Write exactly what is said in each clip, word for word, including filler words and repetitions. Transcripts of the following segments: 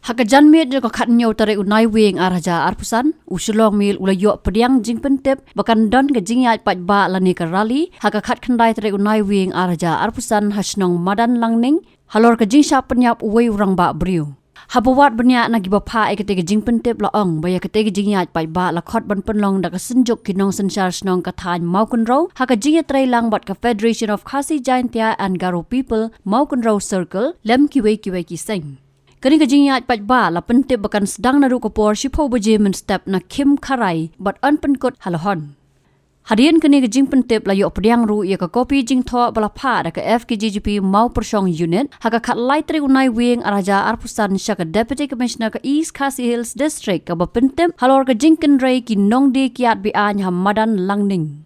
Ha ka janmiet jong ka khathynñiew tarik u Naiwieng ar hajar arphew san, u Shillong Mail u la ïoh pdiang jingpyntip ba kan don ka jingïaid paidbah lane ka rally ha ka khatkhyndai tarik u Naiwieng ar hajar arphew san ha shnong Madan Langning, halor ka jingshah pynïap uwei u rangbah briew. Haba wad bniah na kiba phah ïa katei ka jingpyntip la ong ba ïa katei ka jingïaid paidbah la khot ban pynlong da ka Synjuk ki Nongsynshar Shnong ka thaiñ Mawkynrew ha ka jingïatreilang bad ka Federation of Khasi Jaintia and Garo People Mawkynrew Circle lem kiwei kiwei ki seng. Kane ka jingïaid paidbah la pyntip ba kan sdang naduh ka por shiphew baje mynstep na Khim Kharai bad yn pynkut ha Lahon. Hadien kane ka jingpyntip la ïoh pdiang ruh ïa ka kopi jingthoh ba la phah da ka F K J G P Mawpyrshong Unit ha ka khatlai tarik u Naiwieng ar hajar arphew san sha ka Deputy Commissioner ka East Khasi Hills District kaba pyntip halor ka jingkynrei ki nongdie kiad be-aiñ ha Madan Langning.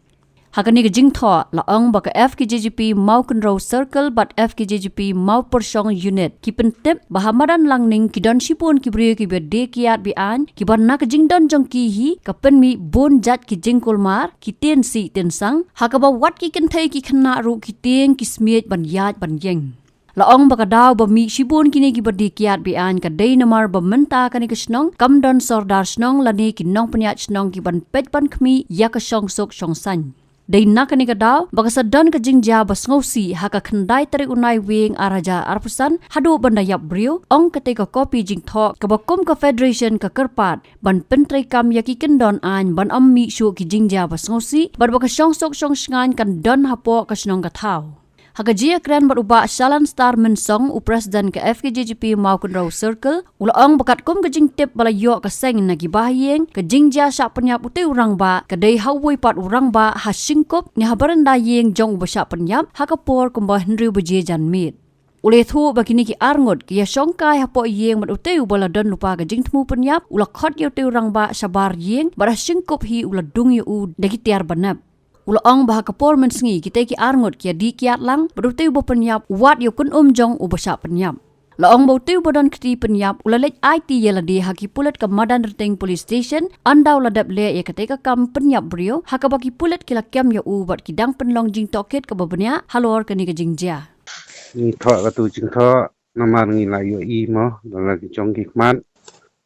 Ha kane ka jingthoh la ong ba ka F K J G P Mawkynrew Circle bad F K J G P Mawpyrshong Unit ki pyntip ba ha Madan Langning ki don shibun ki briew kiba die kiad be-aiñ kiba na ka jingdon jong ki hi ka pynmih bun jait ki jingkulmar, ki tieng sih tieng sang, ha kaba wat ki kynthei ki khynnah ruh ki tieng ki smiej ban ïaid ban ïeng. La ong ba ka daw ba mih shibun kine kiba die kiad be-aiñ ka dei namar ba mynta kane ka shnong kam don sordar shnong lane ki nongpynïaid shnong ki ban peit ban khmih ïa ka shongsuk shongsaiñ. Dei na kane ka daw ba ka sa don ka jingjia ba sngewsih ha ka khyndai tarik u Naiwieng ar hajar arphew san haduh ban da ïap briew, ong katei ka kopi jingthoh kaba kum ka Federation ka kyrpad ban pyntreikam ïa ki kyndon aiñ ban ym mih shuh ki jingjia ba sngewsih bad ba ka shongsuk shongshngaiñ kan don hapoh ka shnong ka thaw. Ha ka jingïakren bad u Bah Shalan Star Mynsong, u President ka F K J G P Mawkynrew Circle, u la ong ba katkum ka jingtip ba la ïoh ka seng na ki bahaïing, ka jingjia shah pynïap utei u rangbah ka dei ha uwei pat u rangbah ha shynkup ne ha baranda ïing jong uba shah pynïap ha ka por kumba hynriew baje janmiet. U la ïathuh ba kine ki arngut ki ïashongkai hapoh ïing bad utei uba la don lypa ka jingthmu pynïap u la khot ïa utei u rangbah shabar ïing bad ha shynkup hi u la dung ïa u da ki tiar banep. U la ong ba ha ka por mynsngi kitei ki arngut ki ïadih kiad lang bad utei uba pynïap u wad ïa u kynum jong uba shah pynïap. La ong ba utei uba don kti pynïap u la leit aiti ïa lade ha ki pulit ka Madan Rting Police Station, ynda u la dep leh ïa katei ka kam pynïap briew ha kaba ki pulit ki la kem ïa u bad ki dang pynlong jingtohkit kaba bniah halor kane ka jingjia. Ngi thoh katu jingthoh namar ngi la ïohi mo da la ki jong ki khmat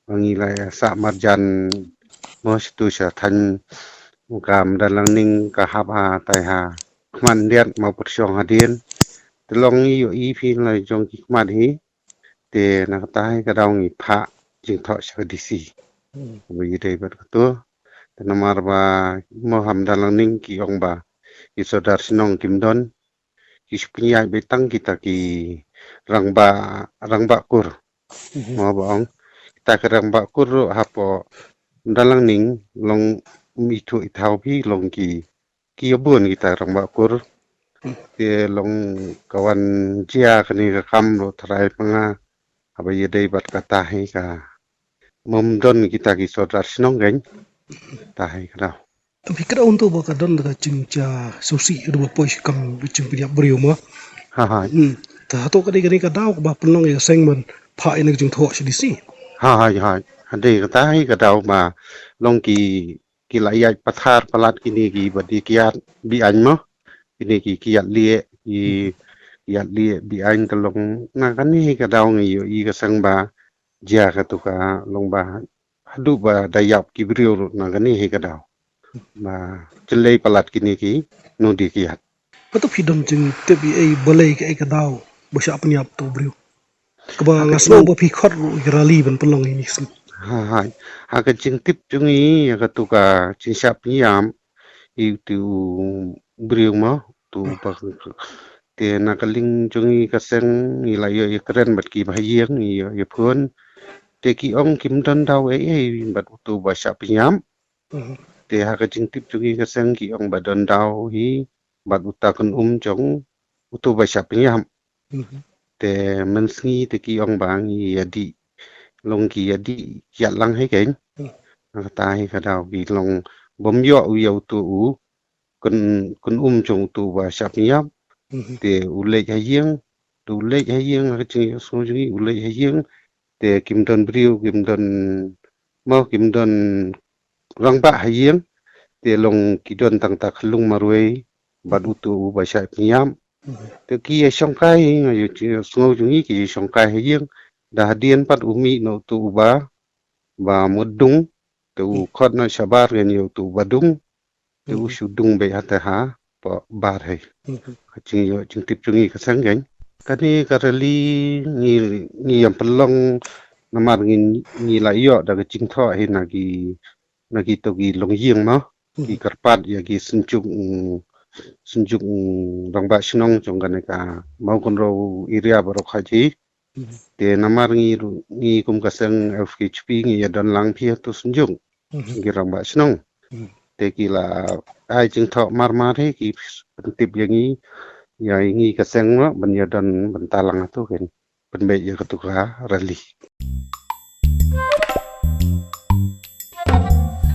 ba ngi la sah marjan mo shatu sha thaiñ, u kam da lang ning ka hap ha tai ha khmat ndiat Mawpyrshong hadien. Te long ngi ïohi phi la jong ki khmat hi. Te na kata hi ka daw ngi phah jingthoh sha ka D C. Ba ïadei bad katu. Te namar ba mo ham da lang ning ki ong ba ki sordar shnong kim don, ki shu pynïaid beit tang kita ki rangbah, rangbah kur. Mo ba ong kita ki rangbah kur ruh hapoh da lang ning long mi thu i thau phi long ki, ki ïa bun kita rangbah kur. Te long ka wan jia kane ka kam ruh tharai panga haba ïadei bad kata hi ka mom don kita ki sordar shnong kein. Ta hi ka daw. Tapi ka daw untu ba ka don da ka jingjia sngewsih ruh ba poi shi kam jingpynïap briew mo. Ha ha. Hmm. Ta hato ka dei kane ka daw ba pynlong ïa seng ban phah ïa ka jingthoh sha D C. Ha ha ha. Hadei kata hi ka daw ba long ki, ki la ïaid pathar palat kine kiba die kiad be-aiñ mo. Kine ki, ki ïaid lieh, ki, ki ïaid lieh be-aiñ ka long na kane hi ka daw ngi ïohi ka seng ba jia katu ka long ba haduh ba da ïap ki briew ruh na kane hi ka daw. Ba jyllei palat kine ki nongdie kiad. Hato phi don jingtip ei ei balei kaei ka daw ba shah pynïap utu u briew? Kaba nga sngew ba pha khot ruh ïa ka rally ban pynlong ïa kine ki sngi. Ha ha. Ha ka jingtip jong ngi ïa katu ka jingshah pynïap ïa utu u briew mo, utu u ba, te na ka liang jong ngi ka seng ngi la ïoh ïakren bad ki bahaïing, ngi ïoh ïaphone. Te ki ong kim don daw ei ei bad utu ba shah pynïap. Mhm. Te ha ka jingtip jong ngi ka seng ki ong ba don daw hi bad uta u kynum jong utu ba shah pynïap. Mhm. Te mynsngi te ki ong ba ngi ïadih, long ki ïadih ïalang hi kein. Hmm. Na kata hi ka daw ki long bym ïoh u ïa utu u kyn, kynum jong utu ba shah pynïap. Mhm. Te u leit ha ïing, te u leit ha ïing ha ka jingïasngew jong ngi u leit ha ïing. Te kim don briew, kim don mo, kim don rangbah ha ïing. Te long ki don tang ta khyllung marwei bad utu u ba shah pynïap. Mhm. Te ki ïashongkai, nga ïohsngew jong ngi ki ïashongkai ha ïing. Da hadien pat u mih na utu uba ba mut dung, te u khot noh shabar ngan ïa utu uba dung, te u shu dung beit hata ha, pa bar hei. Ka jingïoh jingtip jong ngi ka seng ngan. Kane ka rally ngi, ngi ïam pynlong namar ngi, ngi la ïoh da ka jingthoh hi na ki, na kito ki longïing mo. Ki kyrpad ïa ki synjuk, mm, synjuk, mm, rangbah shnong jong kane ka Mawkynrew area baroh khaji. Te namar ngi ruh, ngi kum ka seng F K H P ngi ïa don lang phi ha tu synjuk. Ngi rangbah shnong. Te ki la ai jingthoh mar mar hi ki pyntip ïa ngi, ïa ngi ka seng ruh ban ïa don bynta lang ha tu ken. Pynbeit ïa katu ka rally.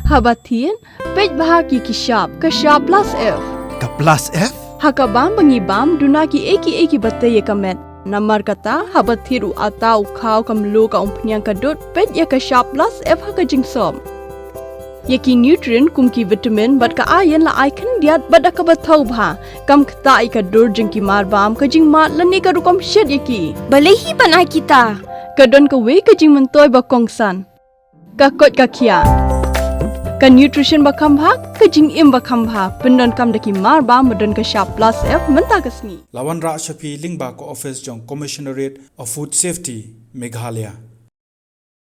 Haba thied, peit bha ki ki shap, ka shap plus F. Ka plus F? Ha ka bam ba ngi bam, duna ki ei ki ei ki ba tei ïa ka met. Namar kata, haba thied u ata u khaw ka mluh ka umphniang ka dud, peit ïa ka shap plus F ha ka jingsop. Ïa ki nutrient kum ki vitamin bad ka iron la ai khyndiat bad da kaba thaw bha. Kam ktah ïa ka dur jong ki mar bam, ka jingmad lane ka rukom shet ïa ki. Balei hi ban ai kita? Ka don kawei ka jingmyntoi ba kongsan. Ka koit ka khiah. Ka nutrition ba kham bha, ka jingim ba kham bha. Pyndonkam da ki mar bam ba don ka shap plus F mynta ka sngi. La wanrah sha phi lyngba ka office jong Commissionerate of Food Safety, Meghalaya.